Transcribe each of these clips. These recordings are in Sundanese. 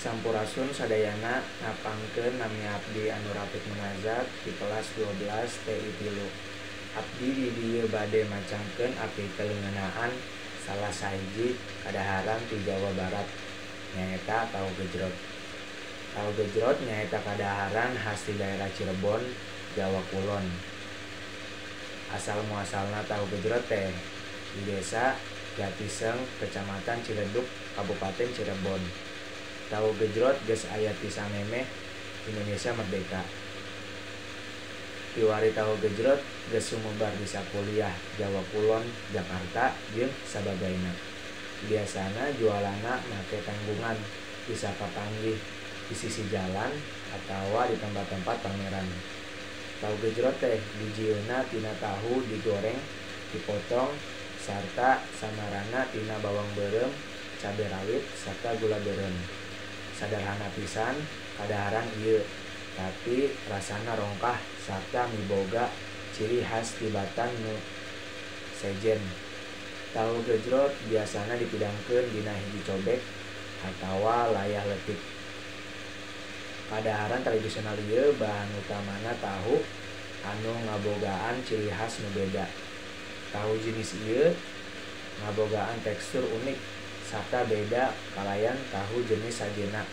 Sampurasun sadayana, napangkeun nami abdi anu Rafiq Munazat di kelas 12 TI 3. Abdi di dieu bade macangkeun artikel ngeunaan salah sahiji kadaharan ti Jawa Barat, nyaeta tahu gejrot. Tahu gejrot nyaeta kadaharan khas ti daerah Cirebon, Jawa Kulon. Asal muasalna tahu gejrot teh di Desa Jatiseng, Kecamatan Ciledug, Kabupaten Cirebon. Tahu gejrot geus aya ti samemeh Indonesia merdeka. Kiwari tahu gejrot geus sumebar di sakuliah Jawa Kulon, Jakarta jeung sabagaina. Biasana jualanna make tanggungan, bisa kapanggih di sisi jalan atawa di tempat-tempat pameran. Tahu gejrot teh dijieunna tina tahu digoreng, dipotong sarta samarana tina bawang beureum, cabe rawit sarta gula beureum. Saderhana pisan kadaharan ieu, tapi rasana rongkah sarta miboga ciri khas tibatan nu sejen. Tahu gejrot biasana dipidangkeun dina hiji cobek atawa layah leutik. Kadaharan tradisional ieu bahan utamana tahu anu ngabogaan ciri khas nu beda. Tahu jenis ieu ngabogaan tekstur unik sarta beda kalayan tahu jenis sejenna.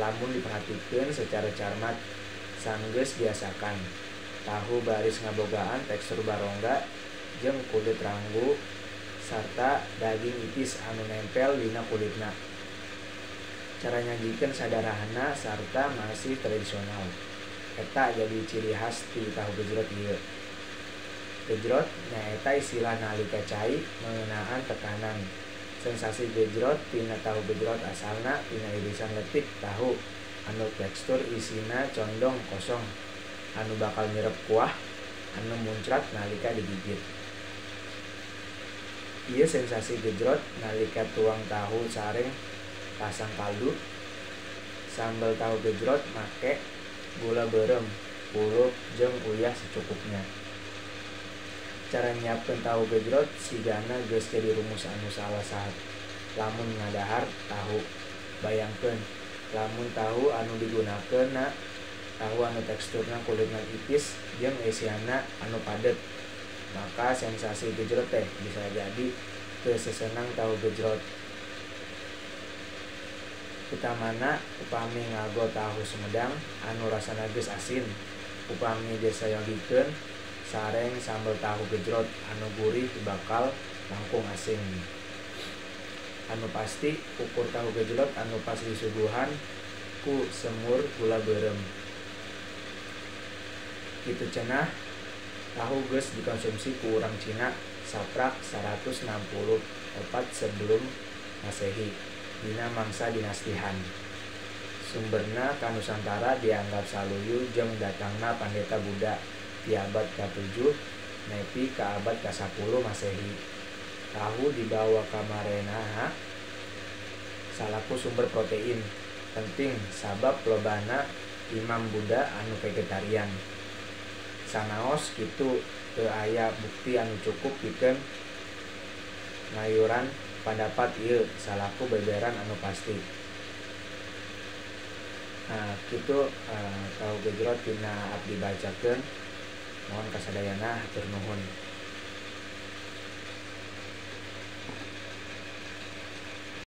Lamun diperhatikeun secara carmat sanggeus biasakan, tahu baris ngabogaan tekstur barongga jeung kulit ranggu sarta daging ipis anu nempel dina kulitna. Cara nyajikeun sadarahana sarta masih tradisional. Eta jadi ciri khas ti tahu gejrot ieu. Gejrot nyaeta istilah nalika cai mengenaan tekanan. Sensasi gejrot tina tahu gejrot asalna tina irisan leutik tahu anu tekstur isina condong kosong anu bakal nyerep kuah anu muncrat nalika digigit. Ieu sensasi gejrot nalika tuang tahu sareng pasang kaldu. Sambal tahu gejrot make gula beureum, pulup jeung uyah secukupnya. Cara nyiapkeun tahu gejrot sigana geus jadi rumus anu salah saat lamun ngadahar tahu. Bayangkeun lamun tahu anu digunakeunna tahu anu teksturna kulitna ipis jeung eusianna anu padet, maka sensasi gejrot teh bisa jadi teu sesenang tahu gejrot. Utamana upami ngago tahu Sumedang anu rasana geus asin, upami disayogikeun sareng sambel tahu gejrot anu gurih bakal langkung asing. Anu pasti ukur tahu gejrot anu pas disuguhan ku semur gula beureum. Kitu cenah tahu geus dikonsumsi ku urang Cina saprak 164 sebelum Masehi dina mangsa dinasti Han. Sumberna ka Nusantara dianggap saluyu jeung datangna pandeta Buddha di abad ka-7 nepi ka abad ka-10 Masehi. Tahu dibawa ka marenaha salaku sumber protein penting sabab lobana imam Buddha anu vegetarian. Sanaos kitu teu aya bukti anu cukup pikeun ngayuran pandapat ieu salaku beberan anu pasti. Nah, kitu tahu gejrot tina abdi bacakeun. Mohon kasadayana hatur nuhun.